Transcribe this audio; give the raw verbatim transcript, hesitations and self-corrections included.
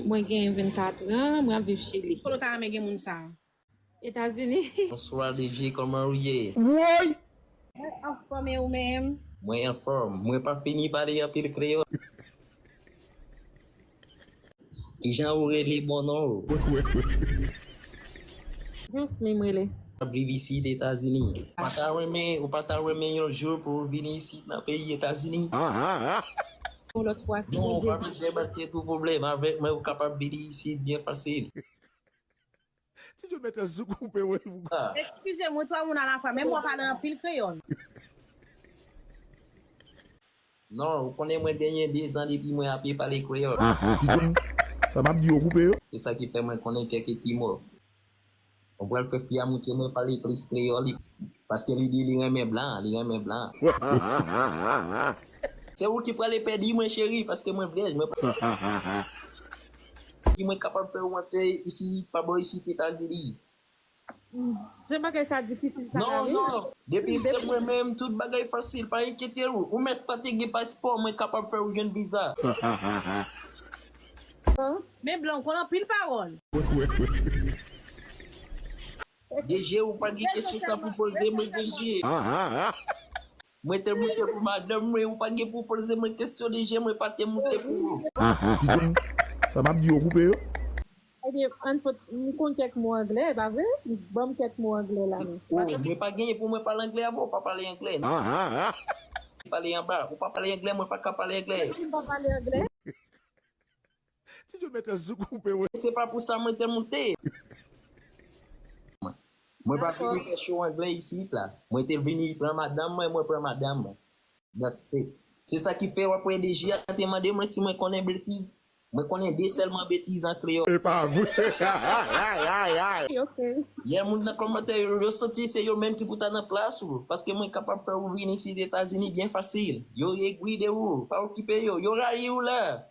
Mwen gen vennkat an, mwen ap viv Chili. Kote w ta renmen gen moun sa a? Etazini. Bonswa D J, kòman ou ye? Woy! Mwen anfòm, e ou menm? Mwen anfòm. Mwen pa fini pale anpil kreyòl. Kijan ou rele, bon non ou? Jous mi m rele. W ap viv isit Etazini. Ou pa ta renmen, ou pa ta renmen yon jou pou w vini isit nan peyi Etazini? Yon lòt fwa, si Bondye vle. Non, ou pa bezwen mete tou pwoblèm avèk mwen, ou kapab vini isit byen fasil. Ti Djo mèt sou koupe, wi. Ah. Eskize m, wi, twa moun alafwa, men mwen pale anpil kreyòl. Non, ou konnen mwen genyen de zan depi mwen ape pale kreyòl. Ti Djo, sa m ap di yo koupe yo. Se sa ki fè mwen konnen kèk ti mo. Mwen pral fè fi a montre mwen pale plis kreyòl, li, paske li di li renmen blan, li renmen blan. Se ou ki prale pèdi mwen, cheri, paske mwen vyèj, mwen pa. Ki mwen kapab fè ou antre isi, pa bò isit Etazini. Jan bagay sa difisil sa. Non, non. Depi se mwen menm, tout bagay fasil, pa enkyete ou. Ou mèt pa te gen paspò, mwen kapab fè ou jwenn viza. Men blan, ou konn anpil pawòl. D J, ou pa gen kesyon sa pou poze mwen, D J. Mwen te moute pou madanm mwen, ou pa gen pou poze mwen kesyon, D J, mwen pa te moute pou ou. Ti Djo, sa m ap di yo koupe yo. Ebyen, ann pot, m konn kèk mo anglè, e pa vre? Ban m kèk mo anglè la, non. Oh, mwen pa genyen pou mwen pale anglè avè w, pa pale anglè, non. Pale anba, ou pa pale anglè, mwen pa ka pale anglè. Mwen pa pale anglè. Ti Djo mèt sou koupe, wi. Se pa pou sa mwen te moute. Mwen pa vini fè show anglè isit la. Mwen te vini pran madanm mwen, mwen pran madanm mwen. That's it. Se sa ki fè w ap wè D J a te mande mwen si mwen konnen betiz. Mwen konnen de sèlman betiz an kreyòl. E pa vre. Ok. Yè moun nan kòmantè yo, yo santi se yo menm ki pou ta nan plas ou. Paske mwen kapab fè ou vini isit Etazini byen fasil. Yo egri de ou. Pa okipe yo. Yo rayi ou la.